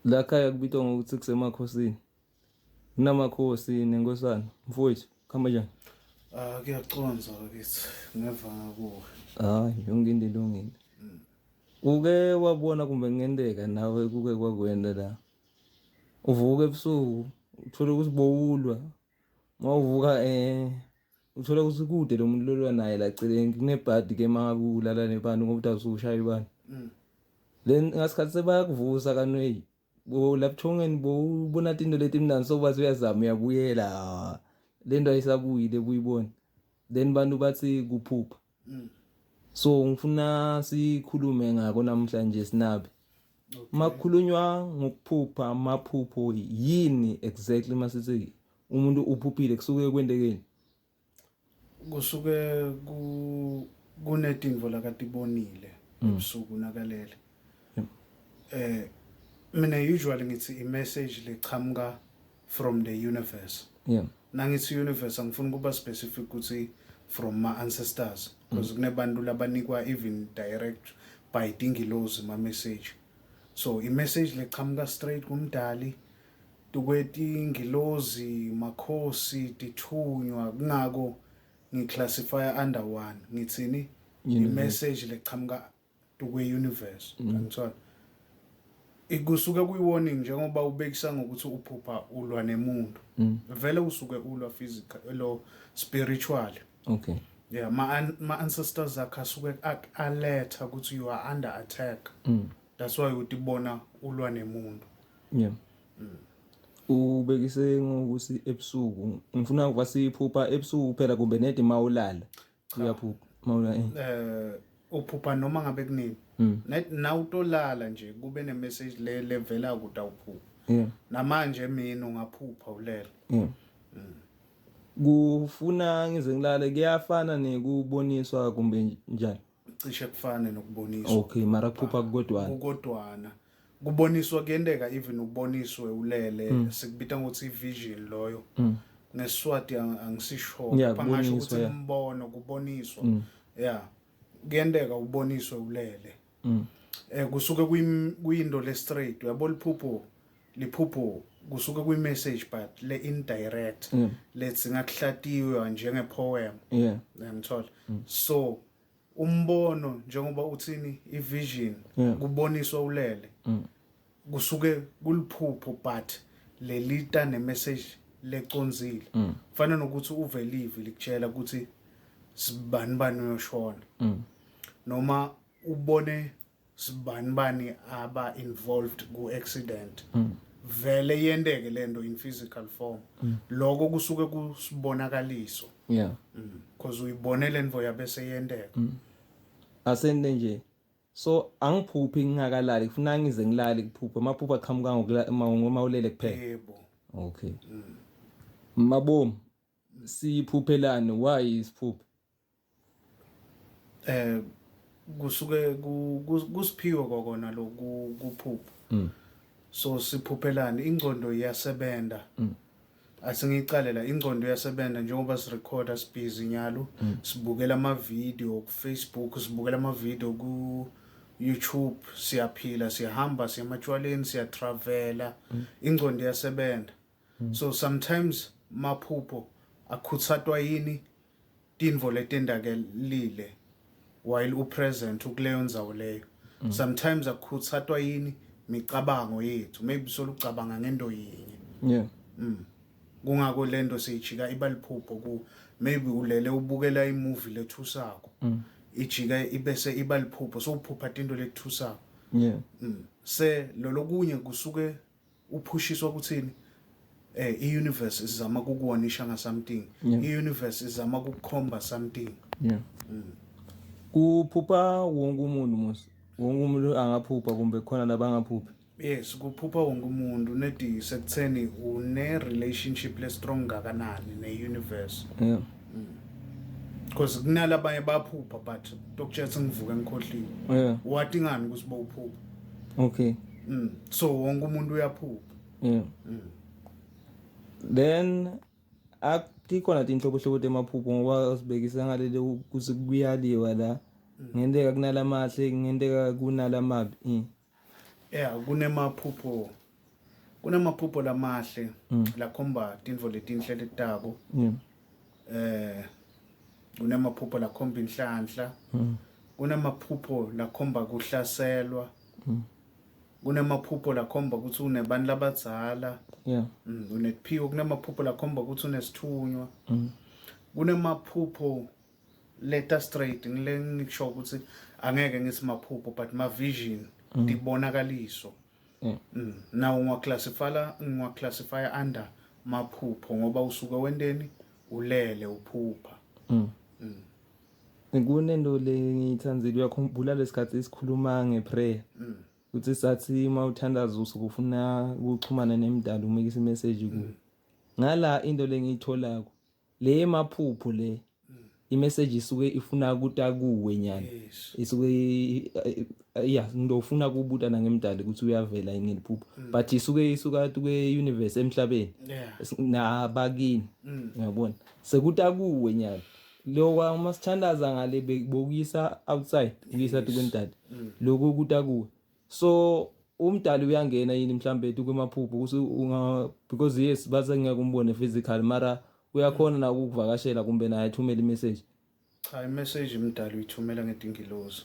La khaya kubitwa ngokuthi kusemakhosini. Kunamakhosi nenkosana. Mfowethu, kuhamba njani? Ah kuyaconza bakithi ngeva ngakuwe. Hayi, yonke into ilungile. Uke wabona kumbe kungenteka nawe kuke kwakwenda la. Uvuka ebusuku uthole ukuthi bowulwa. Mawuvuka eh uthole ukuthi kude lo muntu lolwa naye la celeni kunebhadi ke mangabe ulala nebantu ngoba uthi ushaya ibani. Then ngasikhathi sebayakuvusa kanweyi bo labuthongeni bo ubona tinto letimnandzi sobathi uyazama uyabuyela le nto ayisabuyile buyibona then bantu bathi kuphupha so ngifuna sikhulume ngako namhlanje sinabe makukhulunywa ngokuphupha amaphupho yini exactly masithi umuntu uphuphile kusuke kwentekeni Kusuke ku kunetintfo lakatibonile ebusuku nakalele. Eh mina usually ngithi i message lechamuka from the universe. Yeah. Nangithi universe angifuni kuba specific ukuthi from my ancestors because kunebantu labanikwa even direct by tingilozi ma message. So i message lechamuka straight kumdali tukwetingilozi makhosi tithunywa kungako ngiclassify under one ngithini i-message lechamuka tukwe-universe angithola ikusuke kuyi-warning njengoba ubekisa ngokuthi uphupha ulwa nemuntu vele usuke ulwa physical lo spiritual Okay. Yeah, ma ma ancestors akhe asuke aletha ukuthi you are under attack. That's why utibona ulwa nemuntu. Yeah. Ubekise ngokuthi ebusuku ngifuna ukuba siphupha ebusuku phela kumbe nedi mawulala. Uyaphupha mawulala. Eh. Eh uphupha noma ngabe kunini. Net nawutolala nje kube ne message le levela kude awuphupha. Yeah. Namanje mina ungaphupha ulele. Yeah. Kufuna ngize ngilale kuyafana nekuboniswa kumbe njani? Cishe kufane nokuboniswa. Okay, mara kuphupha kukodwana. Kukodwana. Kuboniswa kuyenteka even uboniswe ulele sikubita ngokuthi vision loyo. NgeSwati angisisho Yeah, kepha ngasho kuboniswa, ukuthi yeah. umbono kuboniswa. Yeah. Kuyenteka uboniswe ulele. Eh kusuke kuyinto le straight uyabo liphupho liphupho kusuke kuyi message but le indirect lethi ngakuhlatiwa njenge poem. Yeah. Ngiyangithola. So umbono njengoba uthini ivision Yeah. kuboniswa ulele kusuke kuliphupho but lelita nemessage leconzile kufana nokuthi uve live likutshela ukuthi sibani bani uyoshona noma ubone sibani bani aba involved ku accident vele yenteke lento in physical form lokho kusuke kusibonakaliso Yeah. because uyibone lento yabese yenteka Asende nje. So angiphuphi ngingakalali kufuna ngize ngilale kuphupha amaphupho aqhamuka ngokula ngoma ulele kuphela. Yebo. Okay. Mabomu siphuphelani why siphuphe? Eh kusuke kusiphiwe kokona lokhu kuphupha. So siphuphelani ingcondo iyasebenza. Asingicale la ingcondo iyasebenza njengoba sirecorda sibhizi nyalo sibukela ama video ku Facebook sibukela ama video ku YouTube siyaphila siyahamba siya ematshwaleni siyatravela ingcondo iyasebenza. So sometimes maphupho akhutsatwa yini tintfo letendakelile while upresent ukuleyo ndzawo leyo. Sometimes akhutsatwa yini micabango yethu maybe solucabanga ngento yinye. Yeah. Kungako lento seyijika iba liphupho ku maybe ulele ubukela imovie lethusako. Ijika ibese iba liphupho so uphupha tinto lethusako. Yeah. Se lolokunye kusuke uphushiswa ukuthini eh i-universe izama kukuwonisha nga something. Yeah. I-universe izama ukukukhomba something. Yeah. Kuphupha wonke umuntu mos. Wonke umuntu angaphupha kumbe khona labangaphuphi. Yes, kuphupha wonke umuntu nedi sekutheni une relationship le strong ngakanani ne universe. Yeah. Because kunalabanye baphupha but tokutshela ngivuke ngikhohliwe. Yeah. Wathi ngani ukuthi bowuphupha? Okay. So wonke umuntu uyaphupha. Yeah. Then akukhona tinhlobohlobo temaphupho ngoba sibekisa ngalele ukuthi kuyaliwa la. Ngenteka kunalamahle, ngenteka kunalamabi. Yeah, kunemaphupho Kunemaphupho lamahle lakhomba tintfo letinhle letako. Kunemaphupho lakhomba inhlanhla. Kunemaphupho lakhomba kuhlaselwa. Kunemaphupho lakhomba ukuthi unebantu labadzala. Unetiphiwo. Kunemaphupho lakhomba ukuthi unesithunywa. Kunemaphupho leta straight, ngile ngikusho ukuthi angeke ngithi maphupho, but ma vision, tibonakaliso. Now ungaclassify under maphupho ngoba usuke wenteni, ulele uphupha. Kunento le ngiyithandzile, uyakhumbula lesikhathi esikhuluma ngeprayer, ukuthi sathi uma uthandaza usuke ufuna ukuxhumana nemdali, umikisa imessage kuwe. Ngala into lengiyitholako le maphupho, le imessage isuke ifuna kuta kuwe nyana. Isuke ya ngidofuna kubuta nangemdali ukuthi uyavela yini ngeliphupho, but isuke isuka kwe universe emhlabeni nabakini, uyabona, sekuta kuwe nyana. Lokwa uma sithandaza ngale bokuyisa outside, kuyisa tukwemdali, lokhu kuta kuwe. So umdali uyangena yini mhlambe tukwemaphupho ukuthi unga, because yes, base ngeke umbone physical, mara uyakhona na ukukuvakashela kumbe naye athumele imessage? Cha, imessage imdali uyithumela ngetingilozi.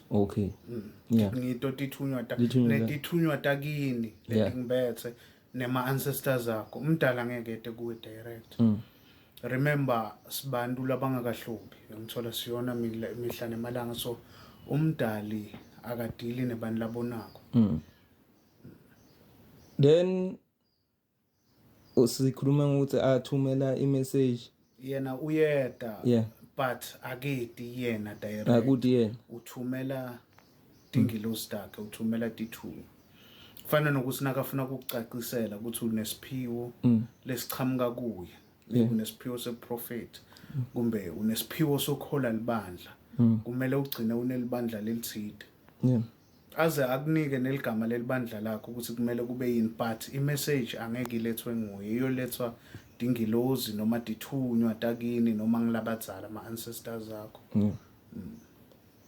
Ngito tithunywa ta Tithunywa netithunywa takini letingibethe nema ancestors akho. Umdala ngeke ete kuwe direct. Remember, sibantu labangakahlubi, ngithola siyona imihla nemalanga, so umdali akadili nebantu labonako. Then sikhuluma ngokuthi athumela imessage. Yena uyeda, but aketi yena direct. Akuthi yena. Uthumela tingilosi takhe, uthumela tithunywa, kufana nokuthi nakafuna ukukucacisela ukuthi unesiphiwo lesichamuka kuye. Unesiphiwo seprofet kumbe unesiphiwo sokhola libandla, kumele ugcine unelibandla lelithide, aze akunike neligama lelibandla lakho ukuthi kumele kube yini, but imessage angeke ilethwe nguye, iyolethwa dingilozi noma dithunywa takini noma ngilabadzala, ama-ancestors akho.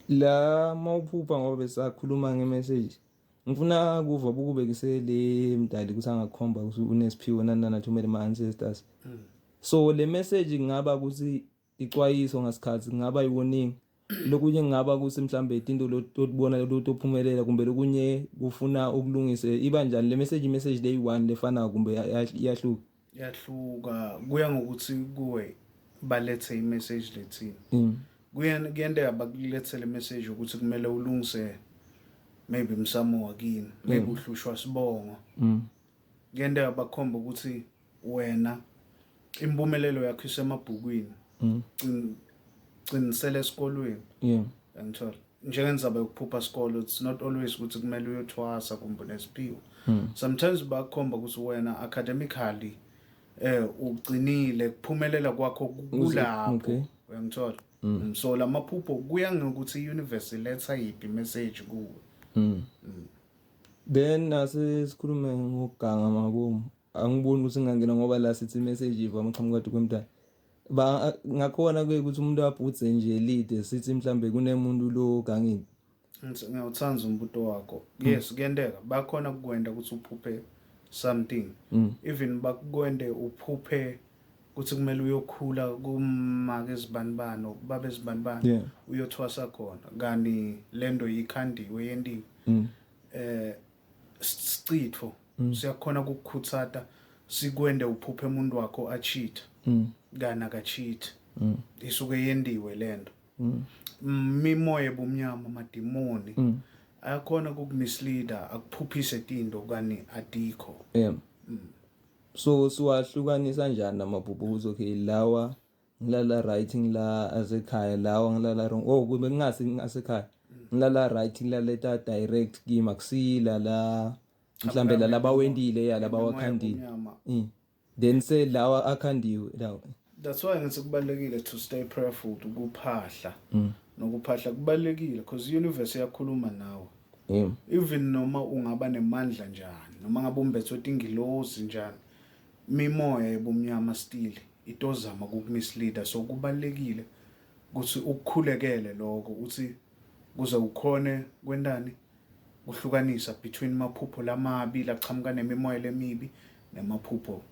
La mawuphupha, ngoba besakhuluma ngemessage, ngifuna kuva bukubekise le mdali ukuthi angakhomba ukuthi unesiphiwo nani nani, athumele ama-ancestors. So le message kungaba ukuthi icwayiso ngasikhathi, kungaba i-warning, lokunye kungaba ukuthi mhlambe into lotibona lotophumelela, kumbe lokunye kufuna ukulungise. Iba njani le message? Imessage leyi-one lefanayo kumbe iyahluka? Iyahluka, kuya ngokuthi kuwe balethe imessage lethini. Kuyenteka bakulethele imessage ukuthi kumele ulungise maybe umsamo wakini, maybe uhlushwa sibongo. Kuyenteka bakhomba ukuthi wena impumelelo yakho isemabhukwini, cinisela esikolweni. Angithola njengenzaba yokuphupha isikolo, it's not always ukuthi kumele uyothwasa kumbe unesiphiwo. Sometimes bakhomba ukuthi wena academically uqinile, kuphumelela kwakho kulapho. Uyangithola? So lamaphupho kuya ngokuthi i-universe iletha yiphi message kuwe. Then ase sikhulume ngokuganga mabomu. Angiboni ukuthi ngingangena ngoba la sithi imessage ivama uqhamuka kwemdala. Ba ngakhona ke ukuthi umuntu abhudze nje lide, sithi mhlambe kunemuntu lo gangile. Ngiyawuthanda umbuto wakho. Yes, kuyenteka bakhona kukwenda ukuthi uphuphe something, even bakwende uphuphe ukuthi kumele uyokhula kumake ezibanibani or babe ezibanibani, uyothwasa khona, kani lento ikhandiwe, yentiwe. Sicitfo siyakhona ukukukhutsata, sikwende uphuphe umuntu wakho acheat, kana akacheat, isuke yendiwe lento. Mimoya ebumnyama, amadimoni ayakhona ukukumisleada, akuphuphise tinto kani adikho. Yeah. So siwahlukanisa kanjani namaphupho ukuthi okay, lawa ngilala right, ngila asekhaya, lawa ngilala wrong? Oh, kube ngingasi ngasekhaya, ngilala right, ngilaleta direct kimi, akusila la mhlambe la labawendile ya labawakhandile. Imimoya. Then se lawa akhandiwe lawa. That's why ngithi kubalulekile to stay prayerful, ukuphahla. Nokuphahla kubalulekile because i-universe iyakhuluma nawe. Even noma ungaba nemandla njani, noma ngabe umbethwe tingilozi njani, mimoya yebumnyama still itozama ukukumisleada. So kubalulekile ukuthi ukukhulekele lokho, uthi kuze ukhone kwentani, kuhlukanisa between maphupho lamabi lachamuka nemimoya lemibi. Nemaphupho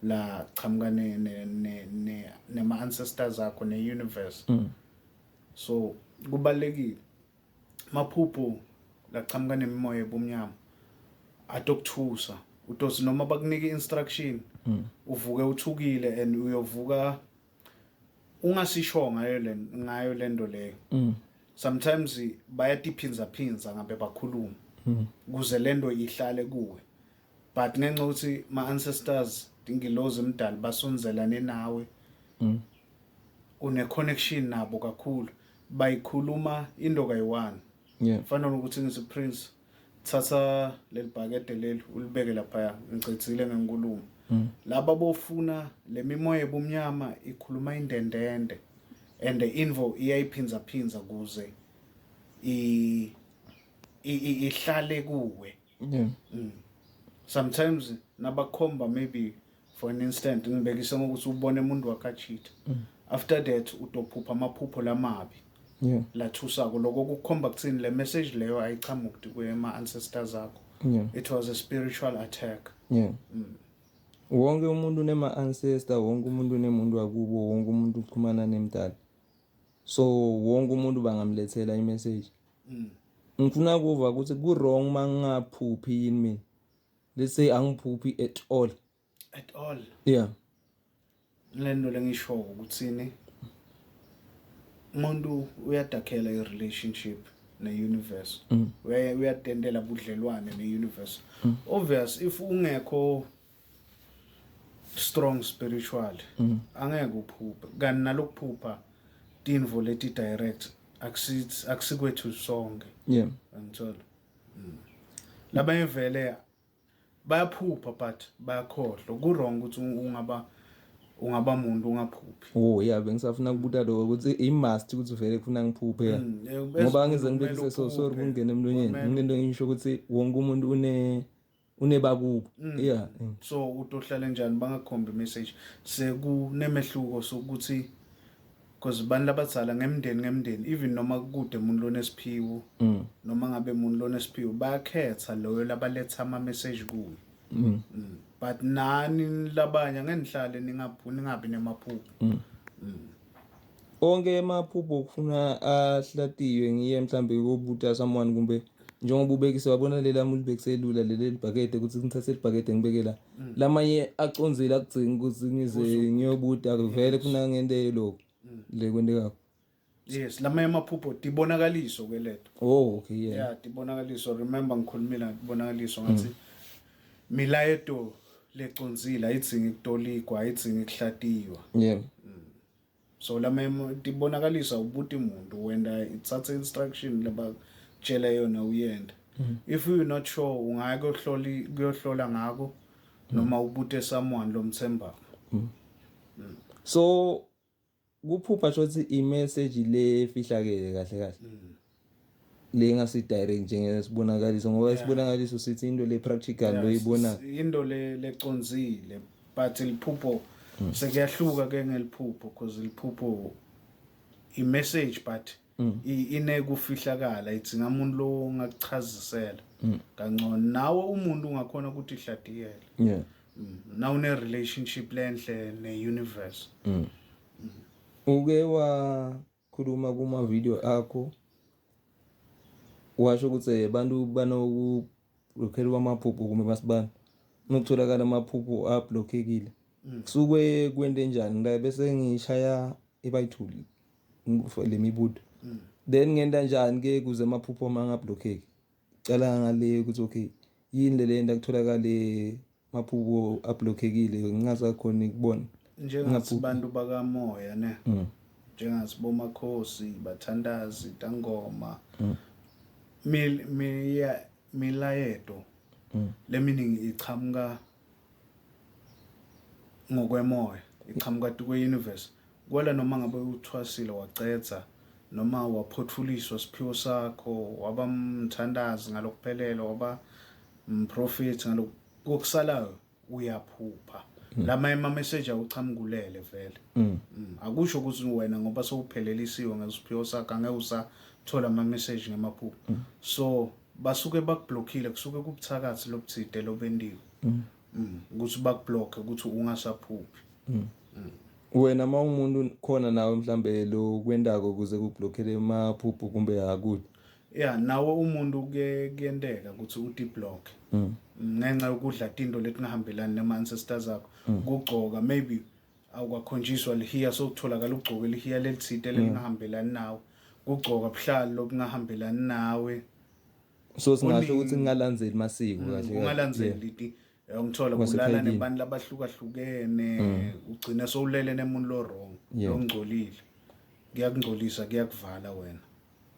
la chamuka ne ne ne ne nema ancestors akho ne universe. So kubalekile maphupho lachamuka nemimoya ebumnyama atokuthusa, utosi noma bakunika instruction, uvuke uthukile and uyovuka ungasisho ngayo le ngayo lento leyo. Sometimes bayatiphinza phinza ngabe bakhuluma kuze lento ihlale kuwe, but ngenxa ukuthi ma ancestors, ingilozi, emdali basonzelane nawe, une connection nabo kakhulu, bayikhuluma into kayi-one. Fana nokuthi ngithi, "Prince, thatha leli bhakede leli ulibeke laphaya, ngicedzile ngenkulumo." Laba bofuna le mimoya ebumnyama ikhuluma indendende and the info iyayiphinza phinza kuze ihlale kuwe. Sometimes nabakhomba, maybe for an instant, ngibekise ngokuthi ubone umuntu wakachitha, after that utophupha amaphupho lamabi lathusako. Lokho kukhomba kuthini? Le message leyo ayichamuki kuma ancestors akho. It was a spiritual attack. Wonke umuntu unema ancestor, wonke umuntu unemuntu wakubo, wonke umuntu uxhumana nemdala, so wonke umuntu bangamlethela imessage. Ngifuna kuva ukuthi ku wrong mangingaphuphi yini mina? Let's say angiphuphi at all. At all? Yeah. Lento lengisho ukuthini, umuntu uyadakhela i-relationship ne-universe. Uyadendela budlelwane ne-universe. Obvious, if ungekho strong spiritual, angeke uphuphe. Kanti nalokuphupha tinvo leti direct akusithi akusikwethu sonke. Angithola labanye vele bayaphupha but bayakhohlwa. Ku wrong ukuthi ungaba umuntu ungaphuphi. Oh yeah, bengisafuna ukubuta lokho ukuthi i must ukuthi vele kufuna ngiphuphe, ngoba ngize ngibekise, so sorry kungena emlonyeni. Nginento ngisho ukuthi wonke umuntu unebakubo, yeah. So utohlala njani bangakhombi message? Sekunemehluko sokuthi because bantu labadzala ngemndeni ngemndeni, even noma kude umuntu lonesiphiwo, noma ngabe umuntu lonesiphiwo, bayakhetha loyo labaletha ama message kuyo. But nani labanye angenihlale ningaphu ningabi nemaphupho. Onke emaphupho kufuna ahlatiwe, ngiye mhlambe kobuta someone, kumbe njengoba ubekise wabona lela ulibekise lula leli libhakede ukuthi ngithathe libhakede ngibeke la, lamanye acondzile akudzingi ukuthi ngize ngiyobuta, vele kufuna ngente lokho le kwentekako? Yes, lamanye amaphupho tibonakaliso ke leto. Oh okay, yeah. Yeah, tibonakaliso. Remember ngikhulumile ngatibonakaliso, ngathi milayeto lecondzile ayidzingi kutolikwa, ayidzingi kuhlatiywa. So lama tibonakaliso ubuti umuntu wenda ithatha instruction labakutshela yona, uyenda. If you not sure, ungaya kuyohlola, kuyohlola ngako noma ubute someone lomthembako. So kuphupha shothi i-message le efihlakele kahle kahle, le ngasi direct njengesibonakaliso, ngoba isibonakaliso sithi into le practical loyibona. Into le lecondzile, but liphupho sekuyahluka ke ngeliphupho, because liphupho i-message but inekufihlakala, idzinga umuntu lo ongakuchazisela kangcono. Nawe umuntu ungakhona ukuthi ihladiyele na une relationship lenhle ne-universe. Uke wakhuluma kuma video akho, washo ukuthi abantu banokubhlokhelwa amaphupho kumbe masibani nokutholakala amaphupho ablockekile, kusuke kwente njani? La bese ngishaya ibayithuli le mibuto, then ngenta njani ke kuze amaphupho mangablockeki? Cala ngale ukuthi okay, yini le lento kutholakale maphupho ablockekile ngingasakhoni ukubona? Njengathi bantu bakamoya ne, njengathi bomakhosi, bathandazi, tangoma, milayeto leminingi ichamuka ngokwemoya, ichamuka kwe-universe. Kwela noma ngabe uthwasile wacedza noma waphothuliswa siphiwo sakho, waba mthandazi ngalokuphelele, waba mprofethi, ngalokusalayo uyaphupha lama ema-message awuchamukulele vele. Akusho ukuthi wena ngoba sewuphelelisiwe ngesiphiwo sakho angeke usathola ama-message ngemaphupho. So basuke bakublockile, kusuke kubuthakathi lobuthide lobendiwe. Ukuthi bakublock ukuthi ungasaphuphi. Wena uma umuntu khona nawe mhlambe lo kwendako ukuze kublockele emaphupho kumbe akude? Yeah, nawe umuntu kuye kuyenteka ukuthi utiblock ngenxa yokudla tinto letingahambelani nema-ancestors akho, kugcoka maybe awukakhonjiswa lihiya, sokutholakala ugcoke lihiya lelithite lelingahambelani nawe, kugcoka buhlalo lobungahambelani nawe. So singasho ukuthi ngingalandzeli masiko kahle kahle. Ungalandzeli ti ngithola kulala Kwasekhayelini. Nebantu labahlukahlukene, ugcine sowulele nemuntu lo wrong, longcolile, kuyakungcolisa, kuyakuvala wena.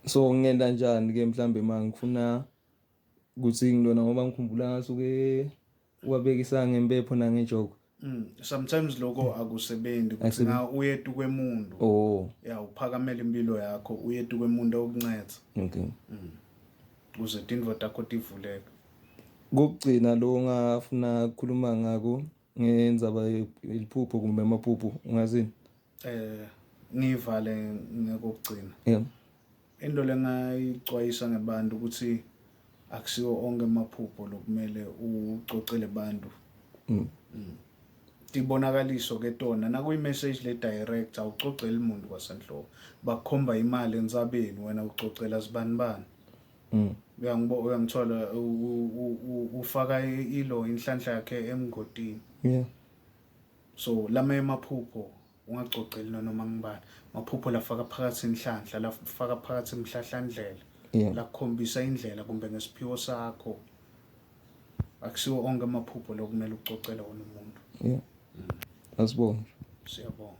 So ngenda njani ke mhlambe ma ngifuna ukuthi ngilona, ngoba ngikhumbula ngasuke wabekisa ngempepho nangejoko? Sometimes lokho akusebenzi ukuthi Akusebenzi. nga uyetu kwemuntu. Ya, uphakamela impilo yakho, uyetu kwemuntu okuncetha ukuze tindvo takho tivuleke. Kokugcina lo ongafuna ukukhuluma ngako ngendzaba yeliphupho kumbe amaphupho, ungazini? Ngivale ngekugcina. Into lengayicwayisa ngebantu ukuthi akusiwo onke amaphupho lokumele ucocele bantu. Tibonakaliso ke tona nakuyi-message le direct awucoceli umuntu kwasenhloko. Bakukhomba imali entsabeni, wena ucocela sibani bani. Uyangibo, uyangithola, ufaka ilo inhlanhla yakhe emgodini. So lama emaphupho ungacoceli noma ngibani, maphupho lafaka phakathi inhlanhla, lafaka phakathi imhlahlandlela, lakukhombisa indlela kumbe ngesiphiwo sakho. Akusiwo onke amaphupho lokumele ucocele wona umuntu. Yeah, asibonge. Siyabonga.